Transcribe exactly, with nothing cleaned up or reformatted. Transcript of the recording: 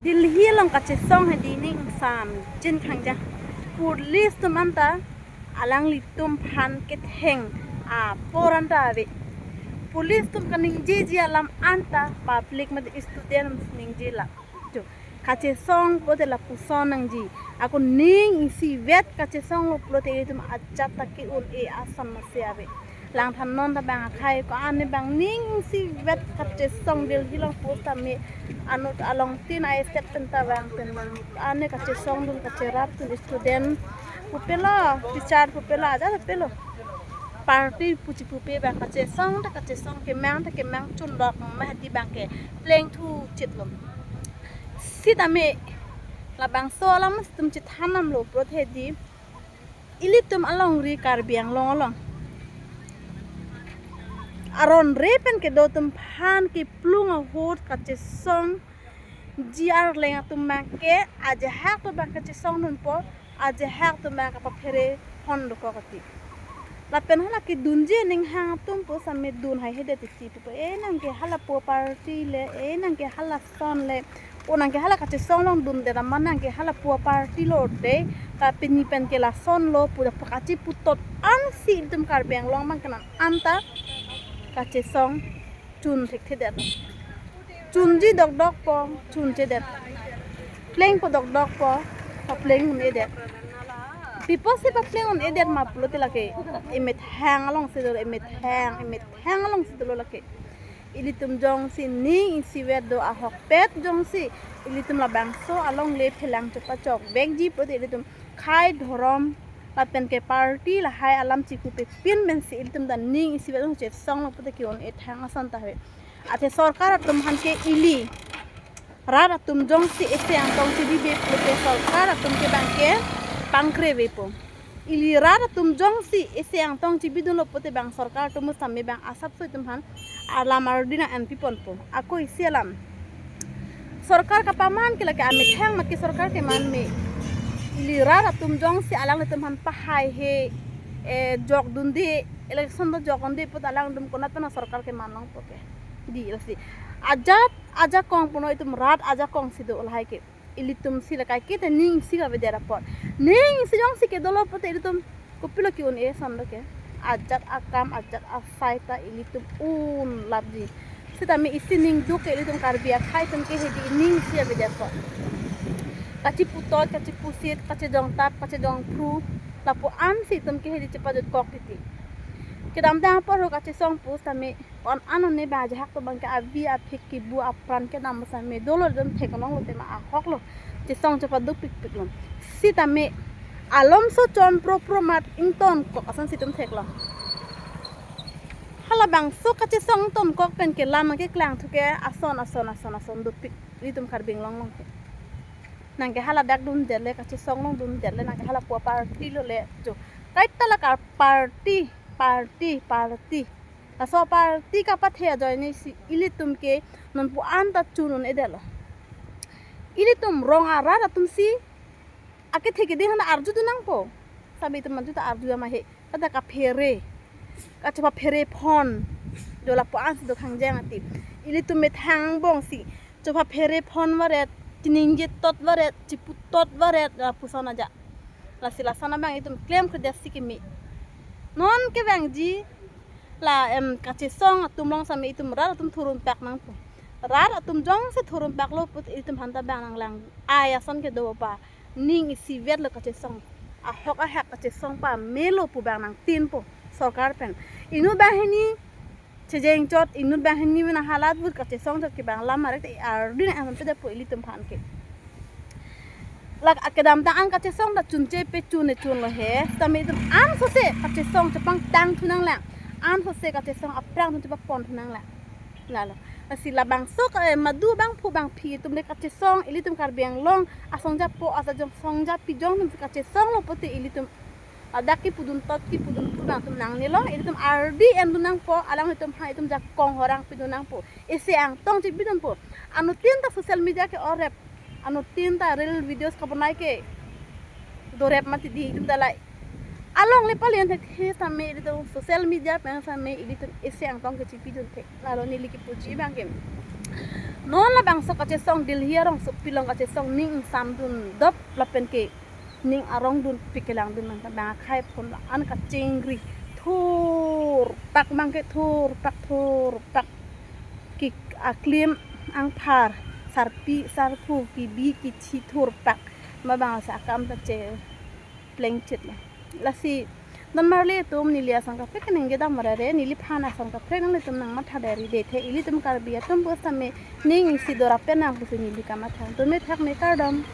Delhi along kachesong hedi ning sam jin khangja. Police atum anta alanglitum aphan ketheng apor anta ave. Police atum kaningjeji alam anta public mate student ningje la. Jo, kachesong pulote lapuson nangji. Ako ning isivet kachesonglo pulote itum ajat ta ke-un-e ason masi ave. Langthan non ta bang akhai ko-an ne bang ning isivet kachesong Delhi along pusitame anut along tin ai step pen ta bang pen bang. Ane kachesongdun kacherapdun student pupelo, teacher pupelo, ajat pupelo. Party puchi pupe bang kachesong ta kachesong, kemang ta kemang chunlok mati bang ke plengthu chitlo. Sitame labangso alam atum chithan damlo pulote hedi ilitum alongri Karbi Anglong along aron re pen kedo atum aphan keplung ahut kachesongji arleng atum bang ke ajahak atum bang kachesongdunpo, ajahak atum bang kapaphere phon dokok ati. Lapen hala kedunji aning hang atum pusitame dun haihedet isi pupo, e nang ke hala pu aparty le, e nang ke hala ason le, o nang ke hala kachesong along dunde, amat nang ke hala pu aparty lote, ta pini pen ke lasonlo pu ta pu kachiputot ansi itum Karbi Anglong bang kenan anta kachesong chun thekthedet. Chunji dokdokpo, chunchedet. Plengpo dokdokpo, papleng un-edet. Pi apotsi papleng un-edet ma pulote lake emethang alongsi dolo, emethang, emethang alongsi dolo lake. Ilitum jongsi ning isivet do ahokpet jongsi ilitum labangso alongle phelang chepachok vekji pulote ilitum khei dhorom lapen ke party lahai alam chikupepin pensi ilitum ta ning isivet jong chesonglo pulote ke-un-e thang ason ta ave. Athe sorkar atum aphan ke ili rat atum jongsi ese angtong chibibe pulote sorkar atum ke bang ke pangkrevepo. Ili rat atum jongsi ese angtong chibidunlo pulote bang sorkar atum pusitame bang asapso itum aphan alam ardi nang-enpiponpo. Ako isi alam. Sorkar kapaman ke lake amethang mate sorkar keman me. Ili rat atum jongsi alanglitum aphan pahaihe, eh, jokdunde, election do jokdunde pulote alangtum konat pen sorkar keman longpo ke. Di lasi. Ajat ajakong punon itum rat ajakong si do lahai ke. Ilitum si la kaike te ning isi kavedet apot. Ning isi jongsi kedolo pulote ilitum kopilo ke-un-e ason do ke. Ajat akam, ajat asai ta ilitum unlapji. Sitame isi ning duk ke ilitum Karbi akhai atum ke hedi ning isi avedet apot. Kachiputot, kachipusit, kachejongtap, kachejongphru, lapu ansi itum ke hedi chepajutkok titi. Kedamtang apor ho kachesong pusitame on anon ne bang ajahak atum bang ke avi aphik kibu apran kedam pusitame dolo dam theklonglo tema ahoklo. Chesong chepaduk pikpiklo. Sitame alomso chon pro pro mat ingtonkok asonsi itum theklo. Halabangso kachesong ingtonkok pen ke lam keklangthu ke ason ason ason ason dopik ilitum Karbi Anglong along ke. Nang ke hala dak dundetle, kachesong along dundetle, nang ke hala pu aparty lole jo. Kaita la kar party, party, party. Laso party kapathe ajoine si ilitum ke non pu anta chun un-edetlo. Ilitum rong arat atum si akethe keding aphan arjudun nangpo. Sabi itum maju ta arju ama he. Kada kaphere, kachepaphere phon do lapu ansi do khangjang ati. Ilitum methang angbong si chepaphere phon varet, chiningje tot varet, chiputot varet lapuson aja. Lasi lason abang itum klemkledet si keme. Non kevangji la em kachesong atum along sitame itum rat atum thurun pak nangpo. Rat atum jongsi thurun paklo pulote itum aphan ta bang nanglang ai ason kedo pa. Ning isivetlo kachesong. Ahok ahak kachesong pamelo pu bang nangtinpo sorkar pen. Inut banghini chejeng chot, inut banghini mena halat vut kachesong chot ke bang lam marek te ardi nang-enpedetpo ilitum aphan ke. Lake kedamtang an kachesong ta chunchepe chun-e chunlo he. Sitame itum ansose kachesong chepangtangthu nanglang. Ansose kachesong aphrang atum chepaponthu nanglang. Lalo. Lasi labangso ka, eh, madu bangphu bangphi itum le kachesong, ilitum Karbi Anglong asong japo, asa jong song japi jong atum kachesonglo pulote ilitum ladak kipudun tot kipudun pudun atum nangnelo, ilitum ardi endun nangpo, alanglitum ha itum jakong horang pidun nangpo. Ese angtong chipidunpo. Anuttin ta social media ke orep. Anuttin ta reel videos kabonai ke dorep mati di itum ta lai. Alongle palen thekthe sitame ilitum social media pen sitame ilitum ese angtong kechipidun thek. Lalo neli kipuji abang ke. Non labangso kachesong Delhi arongsopi along kachesong ning ingsamdun dop lapen ke ning arongdunpik kelangdun nang ta bang akhai phone la-an kachingri thurpak bang ke thurpak thurpak ki aklim angphar sarpi sarpo kibi kithi thurpak ma bang asa akam ta cheplengchit la. Lasi non marli atum neli ason kaprek kaningje dam rare, neliphan ason kaprek nanglitum nangmatha deri dethe, ilitum Karbi atum pusitame ning isi dora penang pusi neli kamatha. Tumi thak me kardom.